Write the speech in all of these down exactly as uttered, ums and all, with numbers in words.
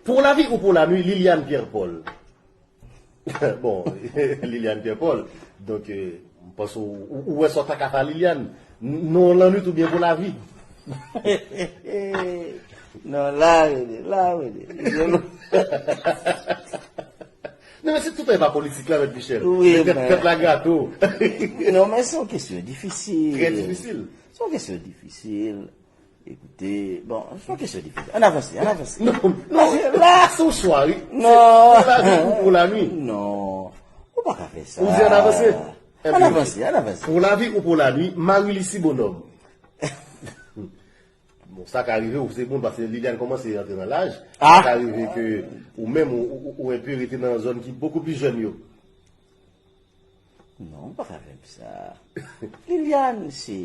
Pour la vie ou pour la nuit, Liliane Pierre Paul. Bon, Liliane Pierre Paul. Donk, euh, m panse ou, ou, ou wè sa w ta ka fè a Liliane. Non lannwit oubyen pou lavi. Non, la, rele, la, rele. Non, men se tout e pa politik la, Mèt Michel. Wi, Mete men- pèp la gato. Non, men se yon kesyon difisil. Trè difisil. Se yon kesyon difisil. Ekoute, bon, se yon kesyon difisil. Ann avanse, ann avanse. Non, non, La- se yon chwa, wi. Non. Pou la vi ou pou la nwi. Non. Ou pa ka fè sa. Ou di ann avanse. Ann avanse, ann avanse. Pou la vi ou pou la nwi, Marie Lucie Bonhomme. Bon, sa ka rive, ou se bon, paske Liliane kòmanse rantre nan laj. Ah. Sa ka rive ke ou menm, ou, ou, ou enpe rete nan zòn ki bokou pli jèn yo. Non, ou pa ka fè m sa. Liliane, se.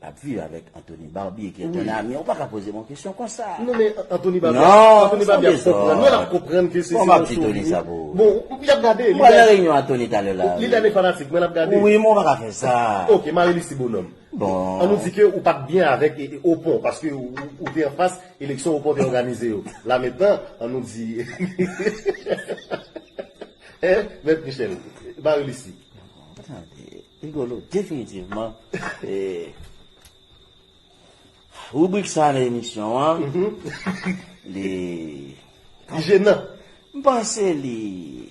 L ap viv avèk Anthony Barbier, ki est un ami. Ou pa ka poze m yon kesyon konsa. Non, men Anthony Barbier, Non, Anthony se Barbier ap dezòd. konprann. Non, l ap konprann ke se Bon, se m ap yon di Tony soufri. Sa pou ou. Bon, y ap gade. Mwen nan reyinyon Anthony talè la. Liliane e fanatik, mwen l ap gade. Wi, men ou pa ka fè sa. Ok, Marie Lucie Bonhomme. Bon. An nou di ke ou pa t byen avèk e, e, Opon, paske ou, ou te anfas eleksyon Opon te òganize yo. La mentan, an nou di. Hein, Mèt Michel, Marie Lucie. Tande, Rigolo, definitivman, eh, ribrik sa nan emisyon an, li, Li jenan. M panse li,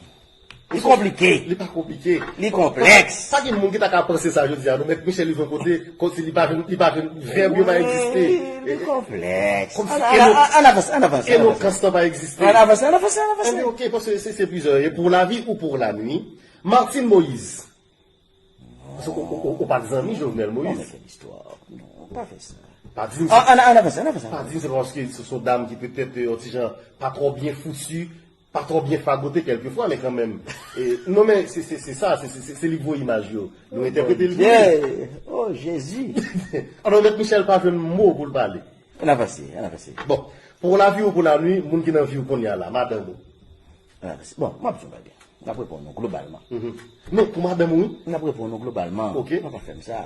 li konplike, Li pa konplike. li konplèks. Pa gen moun ki ta ka panse sa jodi a, non, Mèt Michel li yon kote, kòmsi li pa vin, li pa vin, vèb yo pa egziste. Li, li konplèks. Kòmsi Ann, elo- ann, ann avanse, ann avanse, ann avanse. Elokans lan pa egziste. Ann avanse, ann avanse, ann avanse. Enben, ok, paske se, se plizyè. E pou la vi ou pou la nwi, Martine Moïse. Paske ou, ou, ou, ou pa t zanmi Jovenel Non, Moïse. men kèl istwa. Non, pa fè sa. Pa di m Ann, ann, ann avanse, ann avanse. Pa di m se paske se, se yon dam ki petèt, euh, yon ti jan pa twò byen fouti, pa twò byen fagote kèlkefwa, men kanmenm. E, non, men se, se, se sa, se, se, se, se li k voye imaj yo. Nou entèprete l pou li. Yeah. Oh, Jezi. Alò, Mèt Michel pa jwenn mo pou l pale. Ann avanse, ann avanse. Bon, pou la vi ou pou la nwi, moun ki nan vi w kounye a la, madanm ou. Ann avanse. Bon, m ap di yon bagay. M ap reponn nou globalman. Non, pou madanm ou, wi. M ap reponn nou globalman. Ok. Ou pa ka fè m sa.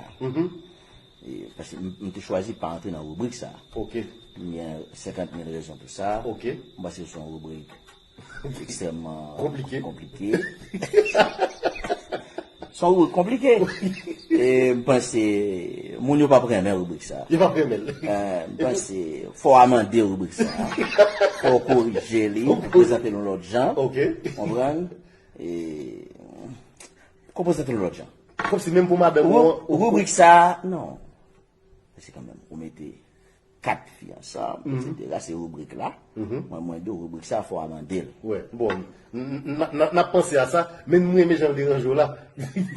E, paske m, m te chwazi pa antre nan ribrik sa. Ok. M gen senkant mil rezon pou sa. Ok. M panse se yon ribrik ekstrèmman Konplike. Konplike. Se yon ribrik konplike. E m panse moun yo p ap renmen ribrik sa. Li p ap renmen l. Eh, m panse fò w amande ribrik sa. Fò w korije li, prezante l yon lòt jan. Ok. Konprann? E, fò w prezante l yon lòt jan. Kòmsi menm pou madanm ou, Ribrik sa, non. Se kanmenm, ou mete kat fi ansanm, etsetera. Se ribrik la. Mwen, mwen di w, ribrik sa, fò w amande l. Wè, bon, n, n, n, n, n ap panse a sa, men m renmen jan l deranje w la.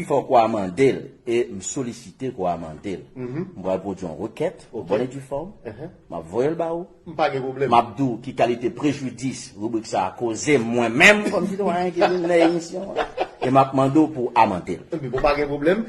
Fòk w amande l, e m solisite pou w amande l. M pral pwodui yon rekèt, Ok. Bonne et due forme, Uh-huh. m ap voye l ba ou. M pa gen pwoblèm. M ap di w ki kalite prejidis ribrik sa a koze mwen menm, kòm sitwayen ki vin nan emisyon an. E m ap mande w pou w amande l. Epi bon, pa gen pwoblèm.